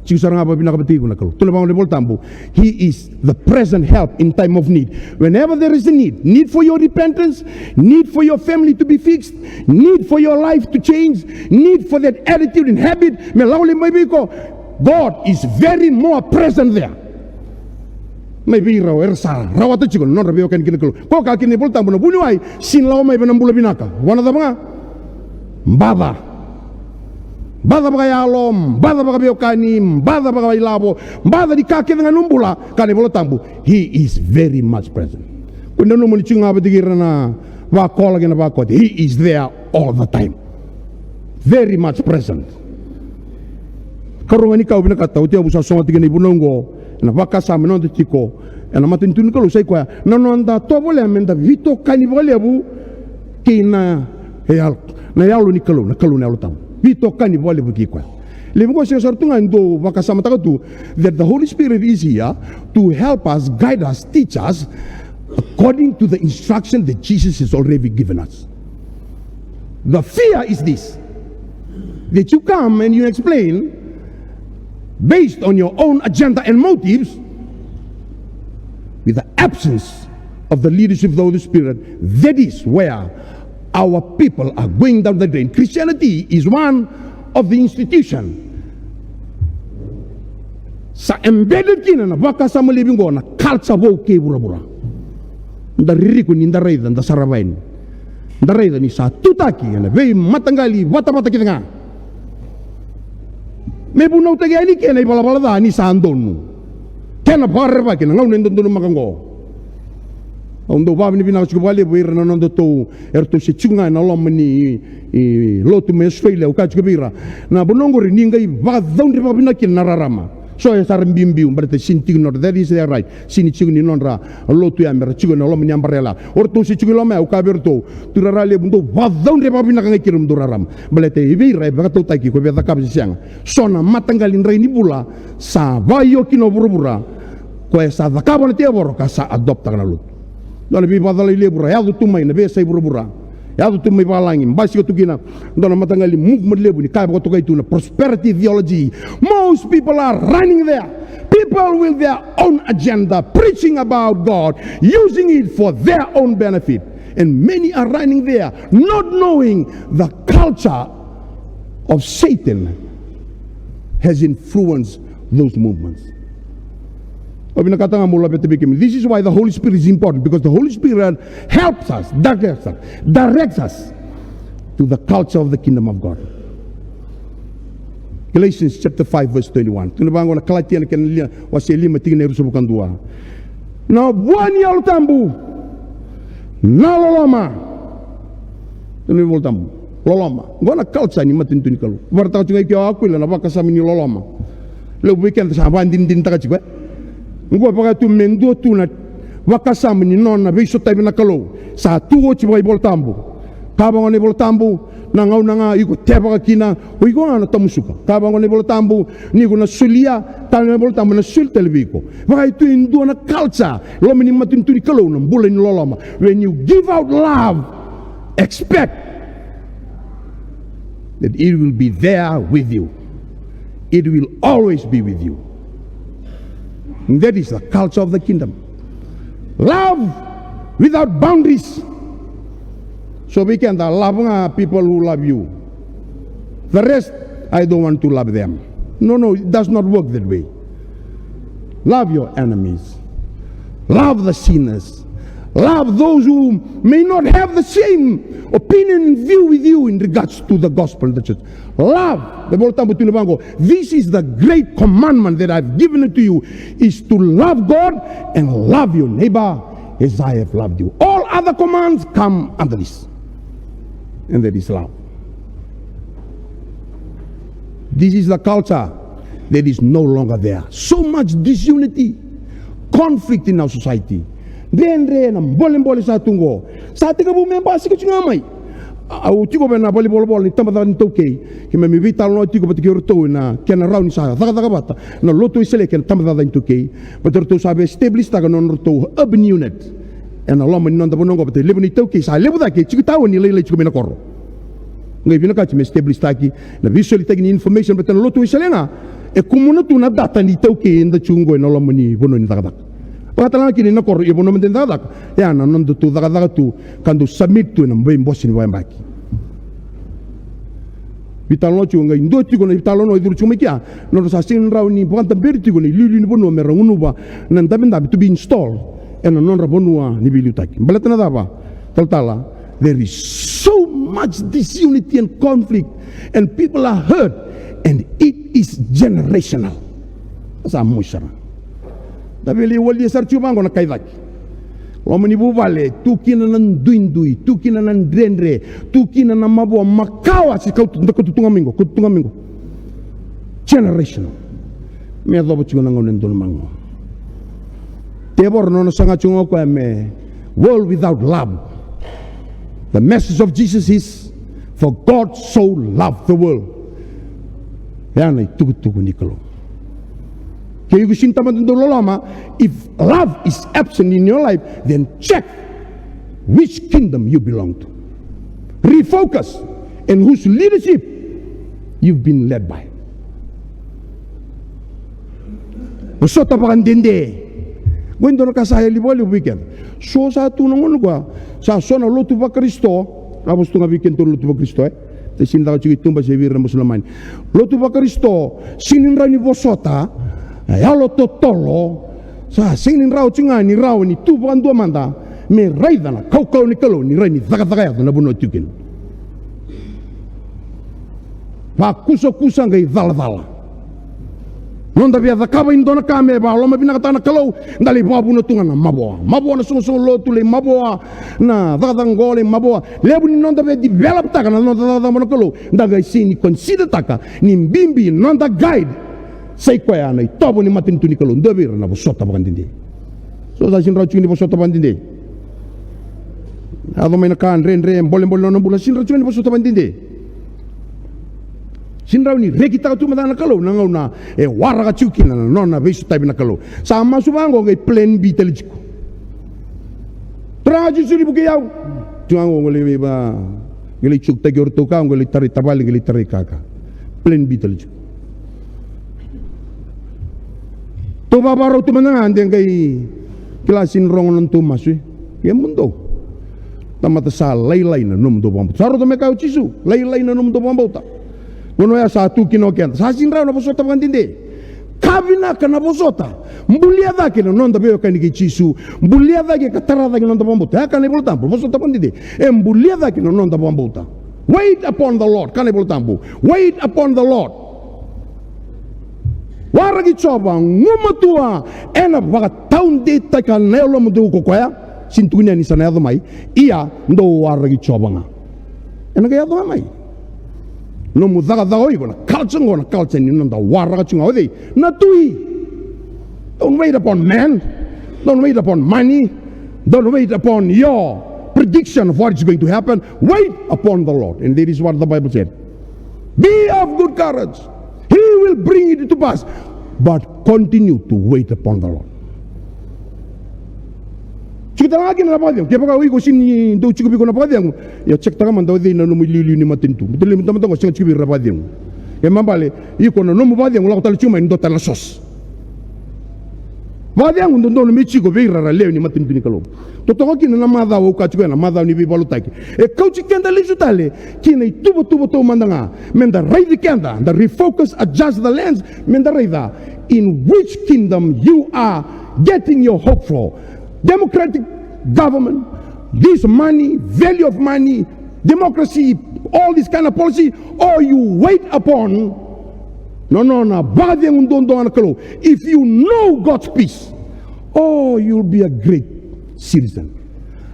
Tiko sara ga vakavinaka vata kei iko na Kalou. Tukuna vaqo na iVolatabu, he is the present help in time of need. Whenever there is a need, need for your repentance, need for your family to be fixed, need for your life to change, need for that attitude and habit me lako laivi mai vei iko, God is very more present there. Mai vei ira era sa rawata tiko na nodra veiwekani kei na Kalou. Ko kaya kina na iVolatabu, na vuniwai sega ni lako mai vei na bula vinaka. Vua na cava ga? Baca. Baca vakayalo, baca vakaveiwekani, baca vakailavo, baca ni ka kece ga ni nomu bula. Kaya na iVolatabu, he is very much present. Ko ni nanuma ni tiko ga vata kei ira na vakola kei na vakote. He is there all the time. Very much present. Karua ga ni ka au vinakata, oti au sa sogota kina na ivunau oqo, ena vakasama, na noda tiko ena matanitu ni Kalou, sa i koya na noda tovolea me da veitokani vakalevu kei na yalo, na yalo ni Kalou, na Kalou na Yalo Tabu. Veitokani vakalevu kei koya. Levu oqo e sega sara tu ga ni dau vakasamataka tu that the Holy Spirit is here to help us, guide us, teach us according to the instruction that Jesus has already given us. The fear is this, that you come and you explain based on your own agenda and motives with the absence of the leadership of the Holy Spirit. That is where our people are going down the drain. Christianity is one of the institution sa embedded kina na vakasama laivi oqo, na culture vou kei vuravura. Da ririko ni da raica, da sarava yani. Da raica ni sa tutaki ena veimataqali vatavata kece ga. Me vunautaki yani kina na ivalavala ca ni sa donu. Kena vakarerevaki na gauna e dodonumaka oqo. Au dau vakavinavinaka tiko vakalevu vei ira na nodatou, eratou se tiko ga ena loma ni, i, lotu mai Australia, au kaya tiko vei ira, na vanua oqori ni qai vakacaudre vakavinaka kina na rarama. So e sa ra biubiu, baleta sega ni tiko ni nodra, that is their right. Sega ni tiko ni nodra lotu ya me ra tiko ena loma ni umbrella. O ratou se tiko i loma ya, au kaya vei ratou, tu rara levu, dou vakacaudre vakavinaka ga kina nomudou rarama. Baleta e vei ira e vakatautaki ko e via cakava se sega. So na mataqali drai ni vula sa vakaio kina o vuravura, ko e sa cakava na tevoro ka sa adoptaka na lotu. Dua na veivakacalai levu ra yaco tu mai na veiyasai vuravura. Yaco tu mai vavalagi, basika tu kina dua na mataqali movement levu ni ka e vakatokai tu na prosperity theology. Most people are running there. People with their own agenda, preaching about God, using it for their own benefit. And many are running there, not knowing the culture of Satan has influenced those movements. Au vinakata ga meu laveta vei kemuni. This is why the Holy Spirit is important, because the Holy Spirit helps us, directs us, directs us to the culture of the kingdom of God. Galatians chapter five, verse twenty-one. Tukuna vaqo na Kalatia na kena li-, wase lima, tikina e ruasagavulu ka dua. Na vua ni Yalo Tabu, na loloma. Tukuna na iVola Tabu, loloma. Qo na culture ni matanitu ni Kalou. Vakaraitaka tiko ga i ke o Akuila na vakasama ni loloma. Levu vei keda sa vakadinadinataka tiko, e? Qo e vaka tu me dua tu na vakasama ni nona veisotavi na Kalou. Sa tu oti vakaiVola Tabu. Ka vaqo na iVola Tabu, na gauna ga iko tevaka kina, o iko ga na tamusuka. Ka vaqo na iVola Tabu, ni ko na solia tale na iVola Tabu, na soli tale vei iko. Vaka e tu e dua na culture, loma ni matanitu ni Kalou, na bula ni loloma. When you give out love, expect that it will be there with you. It will always be with you. And that is the culture of the kingdom. Love without boundaries. So we can love, uh, people who love you. The rest, I don't want to love them. No, no, it does not work that way. Love your enemies. Love the sinners. Love those who may not have the same opinion and view with you in regards to the gospel and the church. Love. The Bible talks about, this is the great commandment that I've given unto you, is to love God and love your neighbor as I have loved you. All other commands come under this. And that is love. This is the culture that is no longer there. So much disunity, conflict in our society. Dredre, na bolebole sa tu qo. Sa tekivu me basika tiko ga mai. Au tiko vei na valenivolavola ni tabacakacaka ni iTaukei. Keimami veitalanoa tiko vata kei iratou ena kena rawa ni sa cakacaka vata na Lotu Wesele kei na tabacakacaka ni iTaukei. Vata iratou sa via establish taka na nodratou urban unit ena loma ni noda vanua oqo, vata e levu ni iTaukei sa levu cake e tiko tawa ni lailai tiko mai na koro. Qai vinakati me establish taki na veisolitaki ni information vata na Lotu Wesele ga e kumuna tu na data ni iTaukei eda tiko oqo ena loma ni vanua ni cakacaka. Vakatalega kina na koro, ia vanua mada ni cakacaka, ia na nodatou cakacaka tu ka dau submit tu ena veibose ni vakayabaki. Veitalanoa tiko qai dua tiko na veitalanoa e curu tiko mai kea, nodra sa sega ni rawa ni vakadaberi tiko na iliuliu ni vanua me ra gunuva na dabedabe to be installed ena nodra vanua ni veiliutaki. Baleta na cava? Talatala, there is so much disunity and conflict, and people are hurt, and it is generational. Sa mosi sara. Da via lai walia sara tiko vaqo na ka i cake. Loma ni vuvale, tu kina na duidui, tu kina na dredre, tu kina na mavoa, makawa, se kauta, da kauta tu ga mai qo, kauta tu ga mai qo. Generational. Me yacova tiko na gauna e donu mai qo. Tevoro na nona saga tiko ga o koya me world without love. The message of Jesus is, for God so loved the world. Ya na itukutuku ni Kalou. Ke iko sega ni tamata dau loloma, if love is absent in your life, then check which kingdom you belong to. Refocus in whose leadership you've been led by. Vosota vakadede. Qo e dua na ka sa yali vakalevu vei keda. So sa tu na gauna qo, sa so na lotu vaKarisito, a vosa tu ga vei keda na lotu vaKarisito, e? Te sega ni caka tiko i tuba se vei ira na Musulamani. Lotu vaKarisito, sega ni rawa ni vosota, e, yalo totolo, sa sega ni rawa tiko ga ni rawa ni tu vakadua mada me raica na kaukauwa ni Kalou ni rawa ni cakacaka yaco na vanua tiko kina. Vakusakusa qai calacala. Noda via cakava e dua na ka me vakalomavinakataka na Kalou, da lai vakavuna tu ga na mavoa. Mavoa na soqosoqo lotu, lai mavoa na cakacaka qo, lai mavoa. Levu ni noda via developtaka na noda cakacaka vua na Kalou, da qai sega ni considertaka ni bibi noda guide sa i koya na itovo ni matanitu ni Kalou. Dua vei ira na vosota vakadede. So sa sega ni rawa tiko ni vosota vakadede. Yaco mai na ka dredre, bolebole na nona bula, sega ni rawa tiko ni vosota vakadede. Sega ni rawa ni rekitaka tu mada na Kalou na gauna e waraka tiko kina na nona veisotavi na Kalou. Sa masu vaqo qai plan B tale tiko. Turaga Jisu, ni vukei au. Tiko ga qo qai lai veiva, qai lai joketaki o ratou ka, qai lai tarai tavale, qai lai tarai kaka. Plan B tale tiko. Tou vavarau tu mada ga de qai kila sega ni rogo na nodatou masu, e? Kemudou. Tamata sa lailai na nomudou vakabauta. Sa rauta me kaya o Jisu, lailai na nomudou vakabauta. Vanua ya sa tu kina o keda. Sa sega ni rawa na vosota vakadede. Ka vinaka na vosota. Bulia cake na noda veiwekani kei Jisu. Bulia cake ka tara cake na noda vakabauta. Ya kaya na iVolatabu, vosota vakadede. E bulia cake na noda vakabauta. Wait upon the Lord. Kaya na iVolatabu, wait upon the Lord. Waraki Jiova, gumatua, ena vakataudeitaka na yalomudou ko koya. Sega ni tukuni ni sa na yaco mai. Ia, dou waraki Jiova ga. Ena qai yaco ga mai. Nomu cakacaka o iko, na culture qo, na culture ni noda waraka tiko ga o cei? Na Tui. Don't wait upon man. Don't wait upon money. Don't wait upon your prediction of what is going to happen. Wait upon the Lord. And that is what the Bible said. Be of good courage. He will bring it to pass. But continue to wait upon the Lord. Tiko tale ga kina na vakacegu. Kevaka o iko sega ni dau tiko vei iko na vakacegu, ia check taka mada o cei na nomu iliuliu ni matanitu. Matanitu, matanitu qo sega tiko vei ira na vakacegu. Kena ibalebale, iko na nomu vakacegu lako tale tiko mai e dua tale na source. Vakacegu dodonu me tiko vei ira na lewe ni matanitu ni Kalou. Totoka kina na macawa au kaya tiko ya, na macawa ni veivakalotutaki. E kauti keda lesu tale ki na ituvatuva taumada ga. Meda raici keda, da refocus, adjust the lens. Meda raica in which kingdom you are getting your hope for. Democratic government, this money, value of money, democracy, all this kind of policy, or you wait upon, no, no, no, vakacegu duadua ga na Kalou. If you know God's peace, oh, you'll be a great citizen,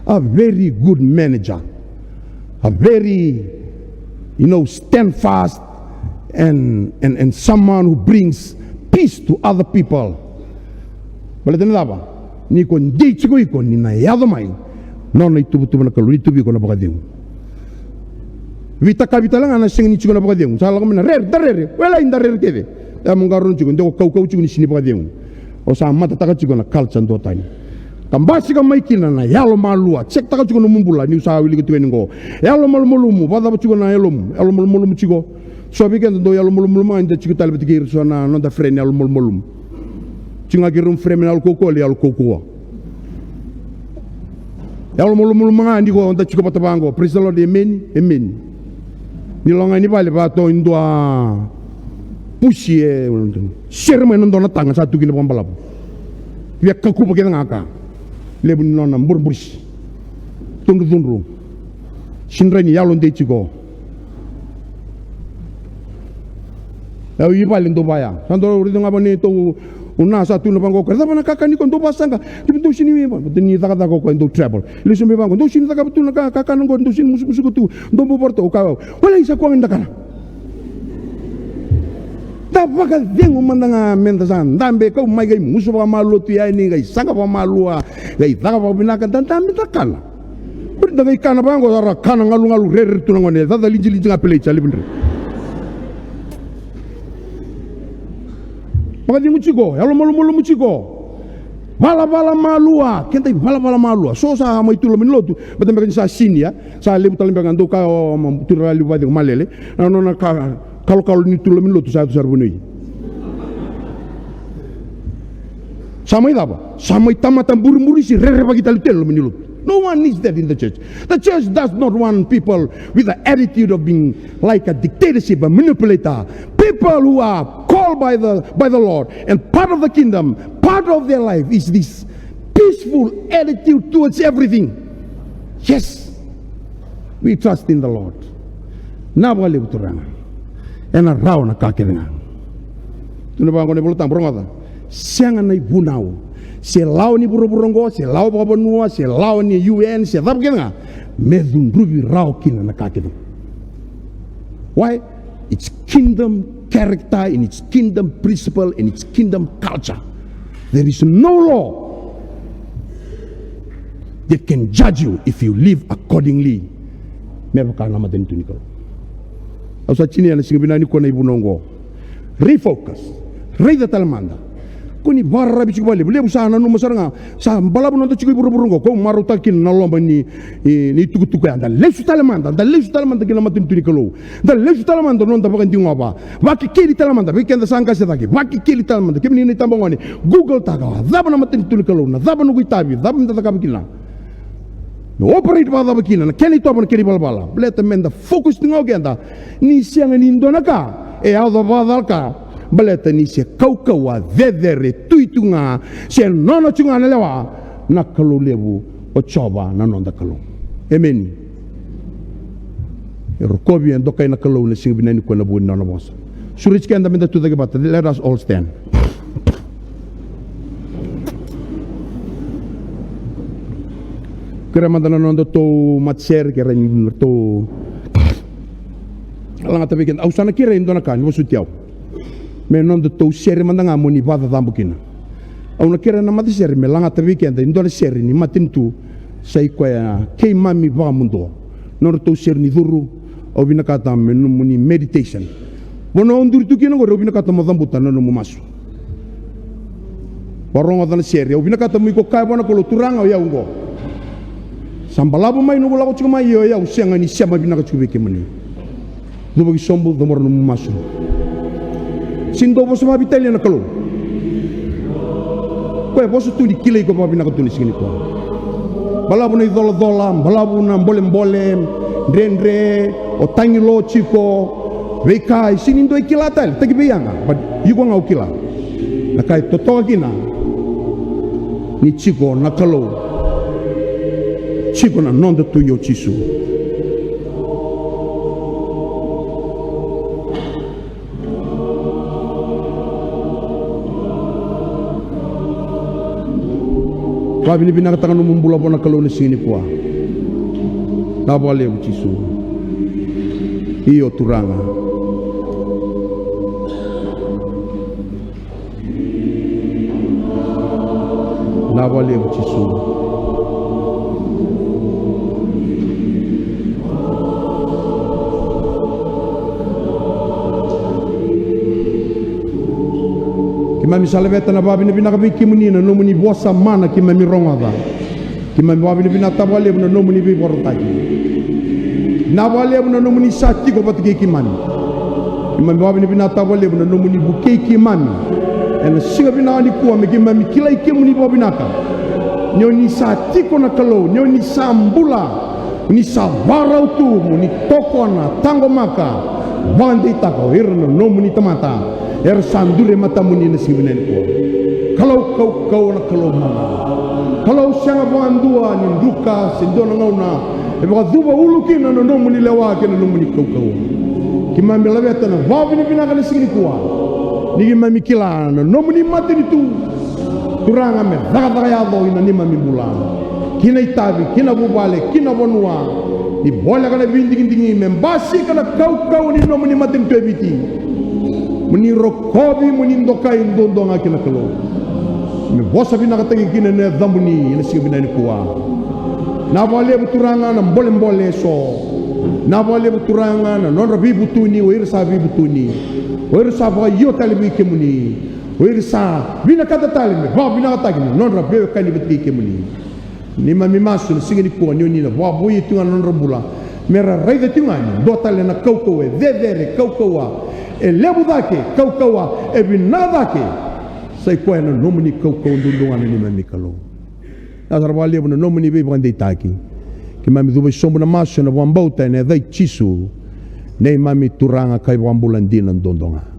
a very good manager, a very, you know, stand fast and, and, and someone who brings peace to other people. Baleta na cava? Ni ko dei tiko iko ni na yaco mai nona ituvatuva na Kalou, ni tu vei iko na vakacegu. Veitakavi tale ga na sega ni tiko na vakacegu. Sa lako mai na rere, da rere, welai da rere kece. E mo qarauna tiko, de ko kaukau tiko ni sega ni vakacegu. O sa matataka tiko na culture duatani. Ka basika mai kina na yalomalua. Check taka tiko nomu bula, niu sa wilika tiko yani qo. Yalomalumalumu, vakacava tiko na yalomu? Yalomalumalumu tiko. So vei keda dau yalomalumalumu ga, da tiko tale vata kei ira so na noda friend yalomalumalumu. Tiko ga kei ira na friend na yalo kaukauwa, yalo kaukauwa. Yalomalumalumu ga ni ko da tiko vata vaqo. Praise the Lord, amen, amen. Ni lako ga ni vale vaka tu e dua pusi e sere mai na dua na taga sa tu kina vakabalavu. Via kakuva kece ga ka. Levu ni nona burburisi. Cudrucudru. Sidra ni yalo dei tiko. Au i vale dou vaya. Sa dou raica ga vani tou na sa tu na vaqo. Cava na kakana ni ko dou vasaqa? Dou sini vata ni cakacaka ko dou travel. Lesu mai vaqo. Dou sini cakava tu na kakana qo. Dou sini musukusuku tu. Dou bau varatou ka. Wala isa ko ga ni da kana. Da vakacegu mada ga meda sa dabe kau mai qai musu vakamalua tu yani qai saqa vakamalua qai caka vakavinaka da dabe da kana. Buri da qai kana vaqo sa ra kana galugalu rere tu na gone caca lidilidi ga peleti sa levu ni rere. Vakacegu tiko, yalomalumalumu tiko. Valavala malua, keda i valavala malua. So sa mai tu loma ni lotu, beta beka ni sa sinia, sa levu tale beka dou ka o ma tu ra liu vacegu malele. Na nona ka kalokalo ni tu loma ni lotu sa tu sara vanui. Sa mai cava? Sa mai tamata buriburi si rerevaki tale tu loma ni lotu. No one needs that in the church. The church does not want people with the attitude of being like a dictatorship, a manipulator. People who are called by the, by the Lord and part of the kingdom, part of their life is this peaceful attitude towards everything. Yes, we trust in the Lord. Na vakalevu Turaga. Ena rawa na ka kece ga. Tu na vaqo na iVolatabu, rogoca. Sega na ivunau. Se lawa ni vuravura oqo, se lawa vakavanua, se lawa ni U N, se cava kece ga. Me cudruvi rawa kina na ka kece ga. Why? Its kingdom character, in its kingdom principle, in its kingdom culture. There is no law that can judge you if you live accordingly. Me vaka na matanitu ni Kalou. Au sa tinia na siga vinaka nikua na ivunau oqo. Refocus. Raica tale mada. Ko ni vakararavi tiko vakalevu. Levu sa nanuma sara ga. Sa balavu noda tiko i vuravura oqo. Ko marautaka kina na loma ni, ni, ni tukutuku ya. Da lesu tale mada. Da lesu tale mada kina matanitu ni Kalou. Da lesu tale mada noda vakadigova. Vakekeli tale mada. Vei keda sa qase cake. Vakekeli tale mada. Kemuni na itabagone. Google taka. Cava na matanitu ni Kalou. Na cava noqu itavi. Cava meda cakava kina. Me operate vakacava kina na kena itovo, na kena ivalavala. Baleta meda focus tu ga o keda ni sega ni dua na ka e yaco vakacalaka. Baleta ni se kaukauwa, cecere, tui tu ga, se nona tu ga na lewa, na Kalou levu o Jiova na noda Kalou. Emeni. E rokovi, e dokai na Kalou na siga vinaka nikua ena vuku ni nona vosa. Sureti keda meda tucake vata. Let us all stand. Kerea mada na nodatou matasere, kerea ni ratou lagata vei keda. Au sa na kerea e dua na ka, ni vosoti au. Me nodatou sere mada ga mo ni vakacacabo kina. Au na kerea na matasere me lagata vei keda e dua na sere ni matanitu, sa i koya keimami vakamuduo. Nodratou sere ni curu, au vinakata me nomuni meditation. Vanua o duri tu kina oqori, au vinakata mo cabuta na nomu masu. Vakarogoca na sere, au vinakata mo iko kaya vua na Kalou, Turaga, o yau oqo. Sa balavu mai noqu lako tiko mai, ia o yau sega ni sema vinaka tiko vei kemuni. Cuva ki sobu, cabora nomu masu. Sega ni dau vosa vakaveitalia na Kalou. Koya e vosa tu ni kilai iko vakavinaka tu na siga nikua. Balavu na icolacola, balavu na bolebole, dredre, o tagi lo tiko, veika e sega ni dua e kila tale, taki vei yaga, but iko ga o kila. Na ka e totoka kina ni tiko na Kalou, tiko na noda Tui o Jisu. Vakavinavinakataka nomu bula vua na Kalou na siga nikua. Vinaka vakalevu Jisu. Io Turaga. Vinaka vakalevu Jisu. Keimami sa laveta na vakavinavinaka vei kemuni na nomuni vosa mana keimami rogoca. Keimami vakavinavinakataka vakalevu na nomuni veivakarautaki. Vinaka vakalevu na nomuni sa tiko vata kei keimami. Keimami vakavinavinakataka vakalevu na nomuni vukei keimami ena siga vinaka nikua me keimami kilai kemuni vakavinaka. Ni oni sa tiko na Kalou, ni oni sa bula, ni sa vakarau tu mo ni tokona, taqomaka, vakadeitaka o ira na nomuni tamata era sa duri e matamuni ena siga vinaka nikua. Kalou kaukauwa, na Kalou mana. Kalou sega vakadua ni druka se dua na gauna e vakacuva ulu kina na nomuni lewa kei na nomuni kaukauwa. Keimami laveta na vakavinavinaka na siga nikua ni keimami kila na nomuni matanitu. Turaga, me cakacaka yaco ina neimami bula, ki na itavi, ki na vuvale, ki na vanua. Ni voleka na veidigidigi, me basika na kaukauwa ni nomuni matanitu e Viti. Mo ni rokovi, mo ni dokai duadua ga kina Kalou. Me vosa vinakataki kina na yacamuni ena siga vinaka nikua. Vinaka vakalevu Turaga na bolebole eso. Vinaka vakalevu Turaga na nodra veivutuni, o ira sa veivutuni, o ira sa vakaio tale vei kemuni. O ira sa vinakata tale me vakavinakataki na nodra veiwekani vata kei kemuni. Neimami masu na siga nikua ni oni na vakavouya tiko ga na nodra bula, me ra raica tiko ga ni dua tale na kaukauwa e cecere, kaukauwa e levu cake, kaukauwa e vinaka cake. Sa i koya na nomuni kaukauwa duadua ga na neimami Kalou. Vinaka sara vakalevu na nomuni veivakadeitaki. Keimami cuva sobu na masu ena vakabauta ena yaca i Jisu, neimami Turaga ka iVakabula dina duadua ga.